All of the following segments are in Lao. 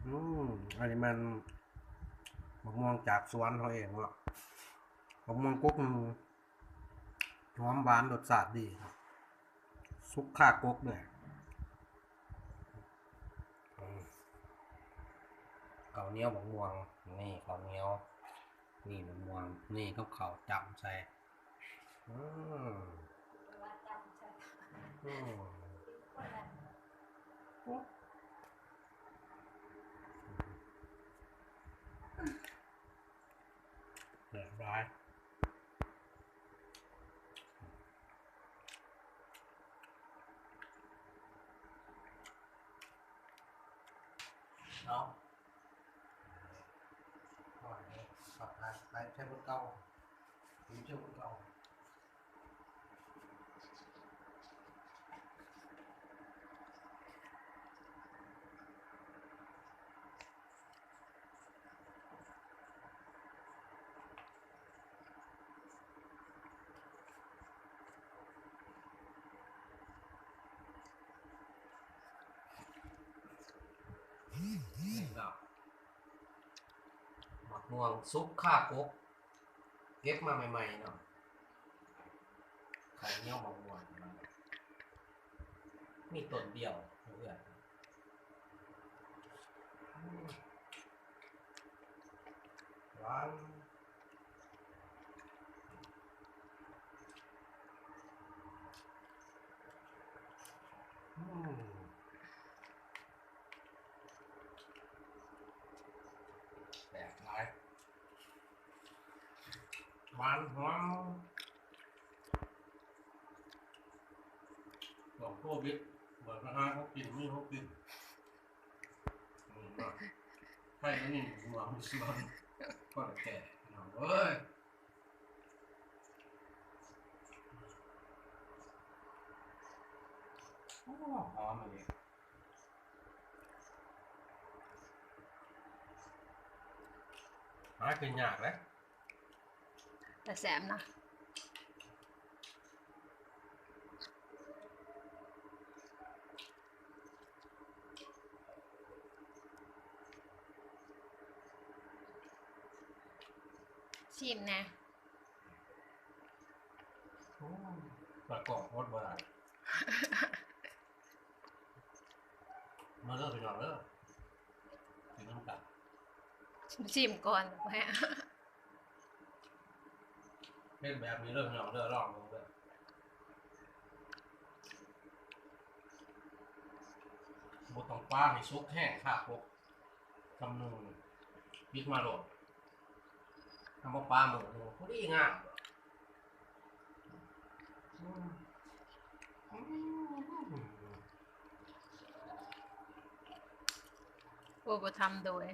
ອືມ ອັນນີ້ແມ່ນໝາກມ່ວງຈາກສວນເຮົາເອງເນາະ ໝາກມ່ວງກົກໜຶ່ງ ຫອມຫວານ ລົດຊາດດີ ສຸກຄາກົກເດ້. ອືມ ເຂົ້າໜຽວໝາກມ່ວງ ນີ້ເຂົ້າໜຽວ ນີ້ໝາກມ່ວງ ນີ້ກັບເຂົ້າຈ້ຳໃສ່. ອືມ ອືມ ແຊບຫຼາຍ. ເອົາ ໄປໃຊ້ບ່ອນເກົ່າ ໃຊ້ບ່ອນເກົ່າ. ນີ້ເນາະ ໝາກມ່ວງສຸກຄາກົກ ເກັບມາໃໝ່ໆເນາະ ເຂົ້າໜຽວໝາກມ່ວງ ມີຕົ້ນດຽວຢູ່ເຮືອນ. ອືມ ຫວານ ອືມ ແຊບຫຼາຍ ຫວານຫອມ. ຊ່ວງໂຄວິດ ເປີດມາຫາເຮົາກິນ ມີເຮົາກິນ ອືມ ໃຜມັນມີໝາກມ່ວງມີສວນ ພໍໄດ້ແກ່ ພີ່ນ້ອງເອີຍ. ໂອ້ ຫອມອີ່ຫຼີ ຫາກິນຍາກເດ້. ແຕ່ແຊບນະ ຊີມແດ່. ໂອ້ ປາກອບອົດບໍ່ໄດ້ ມາເດີພີ່ນ້ອງເດີ ກິນນຳກັນ ຊີມກ່ອນ ເຮັດແບບນີ້ເດີພີ່ນ້ອງເດີ ລອງເບິ່ງເດີ ບໍ່ຕ້ອງປາໃຫ້ສຸກແຮງ ຄາກົກຄຳໜຶ່ງ ປິດມາໂລດ ທຳບໍ່ປາມື້ໜຶ່ງພໍດີງາມ. ໂອ້ ບໍ່ທຳໂດຍ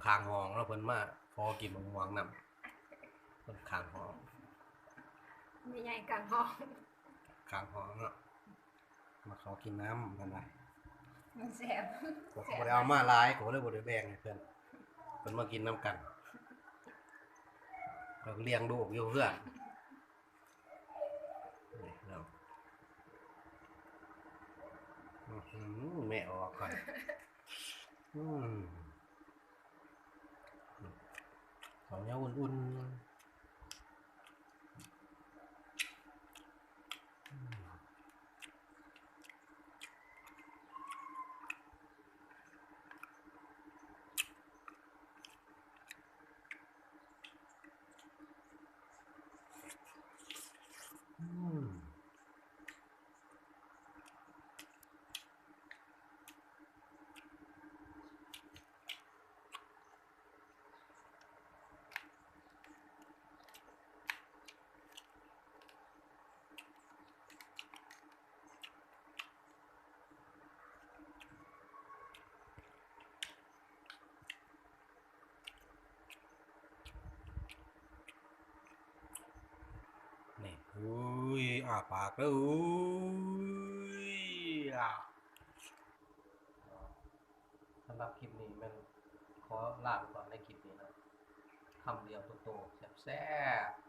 ຂ້າງຫ້ອງເນາະ ເພິ່ນມາຂໍກິນໝາກມ່ວງນຳ ເພິ່ນຂ້າງຫ້ອງ ແມ່ໃຫຍ່ຂ້າງຫ້ອງ ຂ້າງຫ້ອງເນາະ. ມາຂໍກິນນ້ຳ ເພິ່ນວ່າ ມັນແຊບ ຂ້ອຍກໍບໍ່ໄດ້ເອົາມາຫຼາຍ ຂ້ອຍກໍເລີຍບໍ່ໄດ້ແບ່ງໃຫ້ເພິ່ນ ເພິ່ນມາກິນນຳກັນ ຂ້ອຍກໍລ້ຽງລູກຢູ່ເຮືອນ ນີ້ເນາະ ອື ແມ່ອອກກ່ອນ ອືມ ເຂົ້າໜຽວອຸ່ນໆ. ນີ້ ອຸ້ຍ ອ້າປາກເດີ້ ອຸ້ຍ ອາ. ສຳລັບຄລິບນີ້ແມ່ນຂໍລາໄປກ່ອນໃນຄລິບນີ້ເນາະ. ຄຳດຽວໂຕໆ ແຊບໆ.